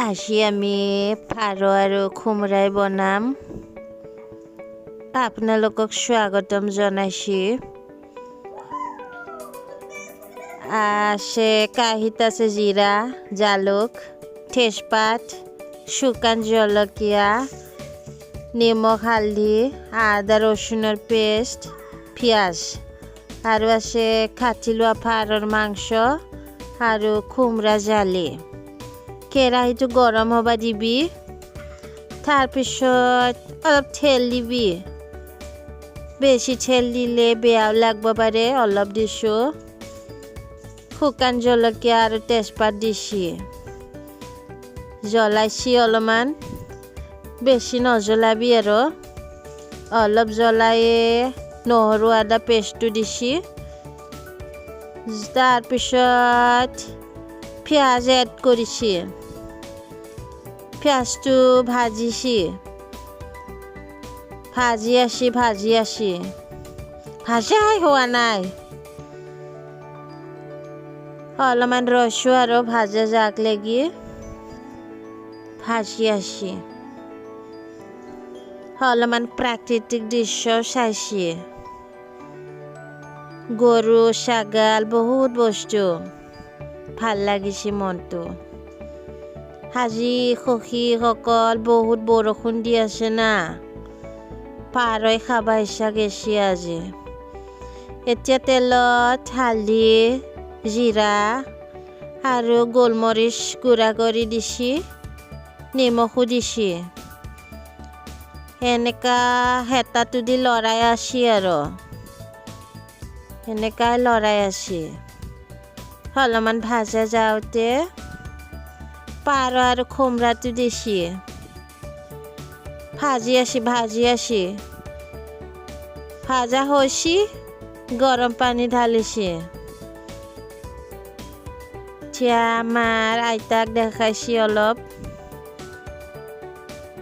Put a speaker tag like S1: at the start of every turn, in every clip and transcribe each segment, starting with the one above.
S1: আজি আমি পাৰ আৰু কোমোৰাই বনাম। আপোনালোকক স্বাগতম জনাইছোঁ। আছে কাঁহীত আছে জিৰা, জালুক, তেজপাত, শুকান জলকীয়া, নিমখ, হালধি, আদা ৰচুনৰ পেষ্ট, পিঁয়াজ আৰু আছে কাটি লোৱা পাৰৰ মাংস আৰু কোমোৰা জালি। কেৰাহীটো গৰম হ'ব দিবি, তাৰপিছত অলপ তেল দিবি। বেছি তেল দিলে বেয়াও লাগব পাৰে, অলপ দিছোঁ। শুকান জলকীয়া আৰু তেজপাত দিছি, জ্বলাইছি অলপমান, বেছি নজ্বলাবি আৰু অলপ জ্বলায়ে নহৰু আদা পেষ্টটো দিছি। তাৰপিছত পিঁয়াজ এড কৰিছি, পিঁয়াজটো ভাজিছি, ভাজি আছি ভাজি আছি, ভাজাই হোৱা নাই, অলপমান ৰৈছোঁ আৰু ভাজা যাক লাগি ভাজি আছি। অলপমান প্ৰাকৃতিক দৃশ্য চাইছি, গৰু ছাগাল বহুত বস্তু ভাল লাগিছে মনটো। আজি সখীসকল বহুত বৰষুণ দি আছে না, পাৰই খাব ইচ্ছা গেছি আজি। এতিয়া তেলত হালধি, জিৰা আৰু গোলমৰিচ গুড়া কৰি দিছি, নিমখো দিছি। এনেকা হেতাটো দি লৰাই আছি আৰু এনেকাই লৰাই আছি। অলপমান ভাজা যাওঁতে পাৰ আৰু কোমৰাটো দিছি, ভাজি আছি ভাজি আছি, ভাজা হৈছে, গৰম পানী ঢালিছে। এতিয়া আমাৰ আইতাক দেখাইছি, অলপ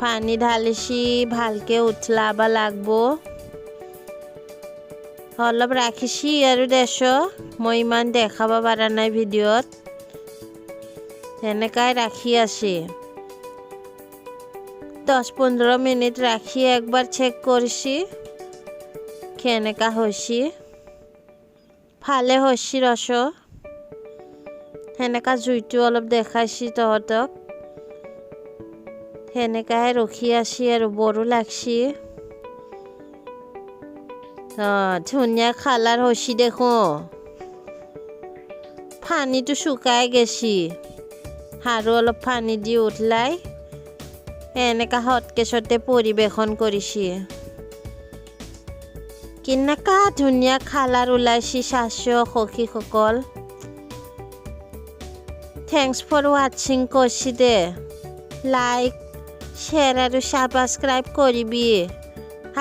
S1: পানী ঢালিছি, ভালকে উথলাব লাগব। অলপ ৰাখিছি আৰু দেছ, মই ইমান দেখাব পৰা নাই ভিডিঅ'ত, সেনেকাই ৰাখি আছে। 10-15 মিনিট ৰাখি একবাৰ চেক কৰিছি কেনেকা হৈছে, ভালে হৈছে ৰস। সেনেকা জুইটো অলপ দেখাইছি তহঁতক। সেনেকাই ৰখি আছি আৰু বৰো লাগছি। অঁ, ধুনীয়া কালাৰ হৈছে দেখোন, পানীটো শুকাই গেছি, আৰু অলপ পানী দি উতলাই এনেকা হটকেছতে পৰিৱেশন কৰিছে। কেনেকা ধুনীয়া কালাৰ ওলাইছে চাইছ সখীসকল। Thanks for ৱাচিং কৈছি দে, লাইক, শ্বেয়াৰ আৰু ছাবস্ক্ৰাইব কৰিবি।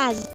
S1: আজি